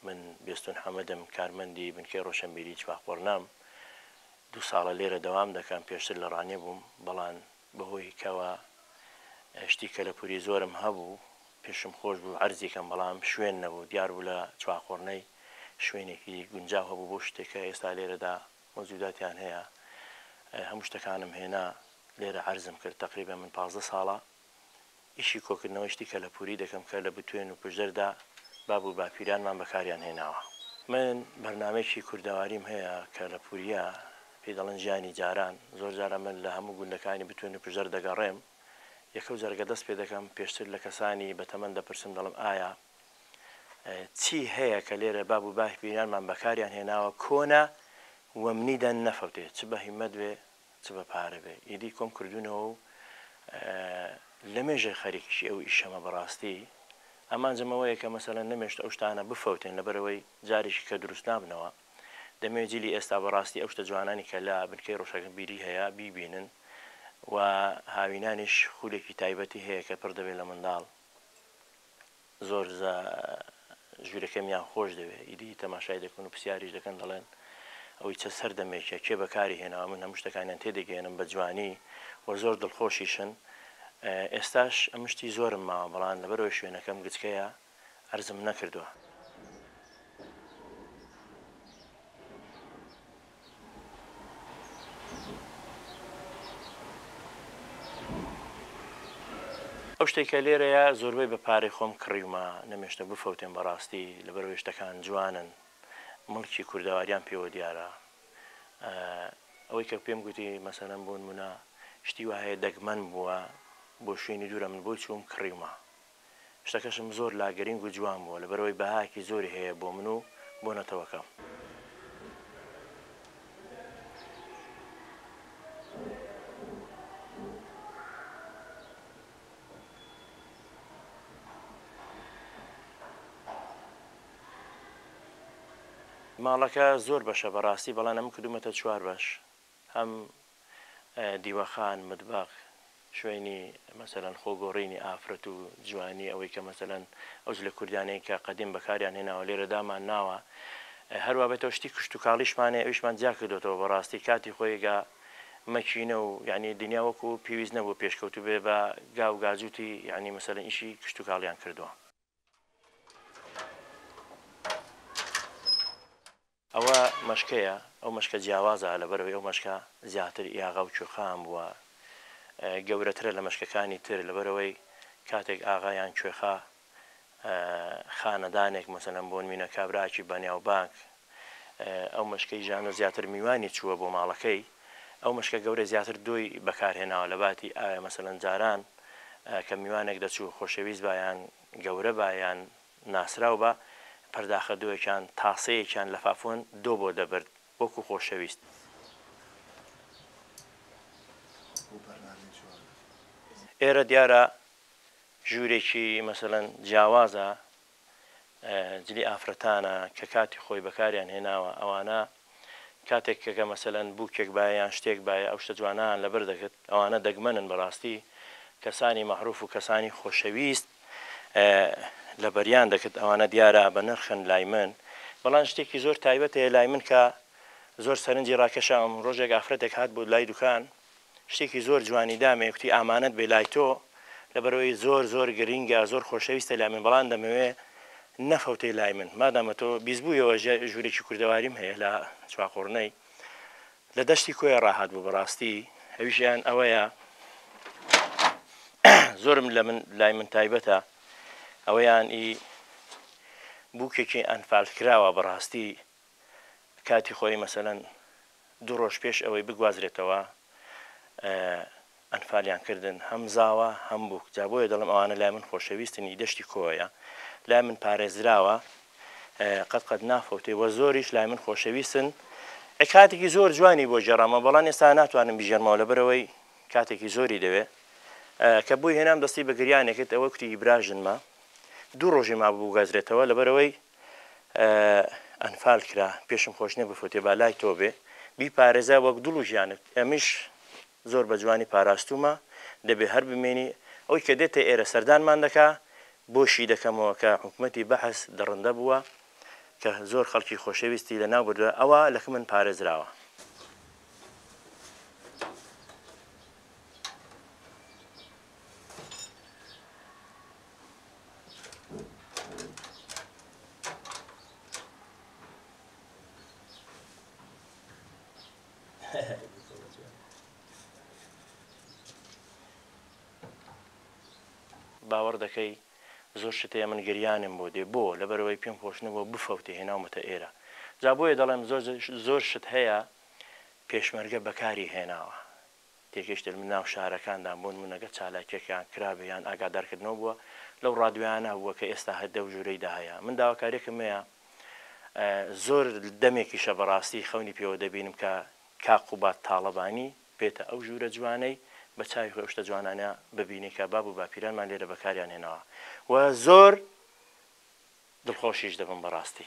من بێستون حەمەدم، کارمەندی بنکەی ڕۆشەنبیریی چواقۆرنام. دوو ساڵە لێرە دەوام دەکەم، پێشتر لە ڕانیە بووم، بەڵام بەهۆی کەوا شتی کەلەپوری زۆرم هەبوو، پێشم خۆش بوو عەرزی کەم، بەڵام شوێن نەبوو، دیار بوو لە چواقۆرنەی شوێنێکی گونجاو هەبوو بۆ شتێک کە ئێستا لێرەدا مەوجوداتیان هەیە. هەموو شتەکانم هێنا لێرە عەرزم کرد، تەقریبەن من 15 ساڵە ئیشی کۆکردنەوەی شتی کەلەپووری دەکەم کە لە بتوێن و پشدەردا باب و باپیرانمان بەکاریان هێناوە. من بەرنامەیەکی کوردەواریم هەیە کەلەپوورییە، پێی دەڵێن ژیانی جاران. زۆر جاران من لە هەموو گوندەکانی بتوێن و پشدەر دەگەڕێم. یەکەو جار کە دەست پێ دەکەم، پێشتر لە کەسانی بەتەمەن دەپرسم دەڵێم ئایا چی هەیە کە لێرە باب و باپیرانمان بەکاریان هێناوە کۆنە و منی دەن نەفەوتێ، چ بە هیمەت بێ چ بە پارە بێ ئیدی کۆم کردوونەوە و لەمێژە خەریکیشی ئەو ئیشەمە بەڕاستی ئامانجم ئەوەیە کە مەسەلەن نەمێشت ئەو شتانە بفەوتێن لەبەرئەوەی جارێکی کە دروست نابنەوە دەمەوێت جیلی ئێستا بەڕاستی ئەو شتە جوانانی کە لە بنکەی ڕۆشەنبیری هەیە بیبینن و هاوینانیش خولێکی تایبەتی هەیە کە پڕ دەبێت لە منداڵ زۆر زە ژوورەکەمیان خۆش دەوێ ئیدی تەماشای دەکەن و پرسیاریش دەکەن دەڵێن ئەوەی چە سەردەمێکە کێ بەکاری هێناوە من هەموو شتەکانیان تێدەگەیەنم بە جوانی و زۆر دڵخۆشیشن ئێستاش ئەم شتی زۆرم ماوە بەڵام لەبەرئەوەی شوێنەکەم گچکەیە عەرزم نەکردووە. ئەو شتەی کە لێرەیە زۆربەی بە پارەی خۆم کڕیومە نەمێشتە بفەوتێم بەڕاستی لەبەرئەوەی شتەکان جوانن مڵکی کوردەواریان پێوە دیارە ئەوەی کە پێم گوتی مەسەلەن بۆ نمونە شتی وا هەیە دەگمەن بووە بۆ شوێنی دوورە من بۆی چووم کڕیومە شتەکەشم زۆر لا گرینگ و جوان بووە لەبەرئەوەی بەهایەکی زۆری هەیە بۆ من و بۆ نەتەوەکەم. ماڵەکە زۆر بەشە بەڕاستی بەڵام ئەمن کردومەتە چوار بەش هەم دیوەخان، متبەخ، شوێنی مەسەلەن خۆ گۆڕینی ئافرەت و جوانی ئەوەی کە مەسەلەن ئەو جلە کوردیانەی کە قەدیم بەکاریان هێناوە لێرە دامان ناوە هەروا بێتەوە شتی کشتوکاڵیشمان هەیە ئەویشمان جیا کردۆتەوە بەڕاستی کاتی خۆی گا مەکینە و یعنی دنیا وەکو پێویست نەبوو پێشکەوتوو بێ بە گا و گاجووتی یعنی مەسەلەن ئیشی کشتوکاڵیان کردووە. ئەوە مەشکەیە، ئەو مەشکە جیاوازە لەبەرئەوەی ئەو مەشکە زیاتر ئاغا و کوێخان بووە، گەورەترە لە مەشکەکانی تر، لەبەرئەوەی کاتێک ئاغا یان کوێخا خانەدانێک مەسەلەن بۆنمینە کابراکی بەنێاوبانگ ئەو مەشکەی ژانۆ زیاتر میوانی چووە بۆ ماڵەکەی، ئەو مەشکە گەورە زیاتر دۆی بەکارهێناوە لەباتی ئایا مەسەلەن جاران کە میوانێک دەچوو خۆشەویست با یان گەورە با یان ناسراو بە پەرداخە دۆیەکیان تاسەیەکیان لە فافۆن دۆ بۆ دەبرد وەکو خۆشەویست. ئێرە دیارە ژوورێکی مەسەلەن جیاوازە جلی ئافرەتانە کە کاتی خۆی بەکاریان هێناوە ئەوانە کاتێک کە مەسەلەن بووکێک بایە یان شتێک بایە ئەو شتە جوانەیان لەبەر دەکرد ئەوانە دەگمەنن بەڕاستی کەسانی مەعروف و کەسانی خۆشەویست لەبەریان دەکرد ئەوانە دیارە بە نرخن لای من بەڵام شتێکی زۆر تایبەت هەیە لای من کە زۆر سەرنجی ڕاکێشام ڕۆژێک ئافرەتێک هات بۆ لای دوکان شتێکی زۆر جوانی دامێ کوتی ئامانەت بێ لای تۆ لەبەرئەوەی زۆر زۆر گرینگە زۆر خۆشەویستە لای من بەڵام دەمەوێ نەفەوتێ لای من مادامە تۆ بیستبوویەوە ژوورێکی کوردەواریم هەیە لە چواقوڕنەی لە دەشتی کۆیە ڕاهات بوو بەڕاستی ئەویشیان ئەوەیە زۆرم لە من لای من تایبەتە ئەوەیان ئی بووکێکی ئەنفال کراوە بەڕاستی کاتی خۆی مەسەلەن دوو ڕۆژ پێش ئەوەی بگوازرێتەوە ئەنفالیان کردن هەم زاوا هەم بووک جا بۆیە دەڵێم ئەوانە لای من خۆشەویستن ئی دەشتی کۆیە لای من پارێزراوە قەت قەت نافەوتێ وە زۆریش لای من خۆشەویستن کاتێکی زۆر جوانی بۆ گێڕامەوە بەڵام ئێستا ناتوانم بیگێڕمەوە لەبەرئەوەی کاتێکی زۆری دەوێ کە بۆی هێنام دەستی بە گریانێ کرد ئەوە کوتی براژنمە دوو ڕۆژی مابوو بگوازرێتەوە لەبەرئەوەی ئەنفال کرا پێشم خۆش نیە بفوتێ با لای تۆ بێ بیپارێزە وەک دڵ و ژیانت ئەمیش زۆر بە جوانی پاراستومە دەبێ هەر بمێنی ئەوی کە دێتە ئێرە سەردانمان دەکا بۆشی دەکەمەوە کە حکومەتی بەعس دڕندە بووە. کە زۆر خەڵکی خۆشەویستی لەناو بردوە ئەوە لە کمن پارێزراوە. باوەڕ دەکەی زۆر شت هەیە من گریانم بۆ دێ بۆ لەبەرئەوەی پێم خۆش نەبووە بفەوتێ هێناومەتە ئێرە جا بۆیە دەڵێم زۆر زۆر شت هەیە پێشمەرگە بەکاری هێناوە تێگەیشتن من ناو شارەکاندا بۆ نمونە گەر چالاکیەکیان کرابێ یان ئاگادارکردنەوە بووە لەو ڕادیۆیانە بووە کە ئێستا هەر دەو ژوورەیدا هەیە من داواکاریەکم هەیە زۆر دەمێکیشە بەڕاستی خەونی پێوە دەبینم کە کاک قوباد تاڵەبانی بێتە ئەو ژوورە جوانەی بە چاوی خۆی ئەو شتە جوانانە ببینێ کە باب و باپیرانمان لێرە بەکاریان هێناوە و زۆر دڵخۆشیش دەبم بەڕاستی.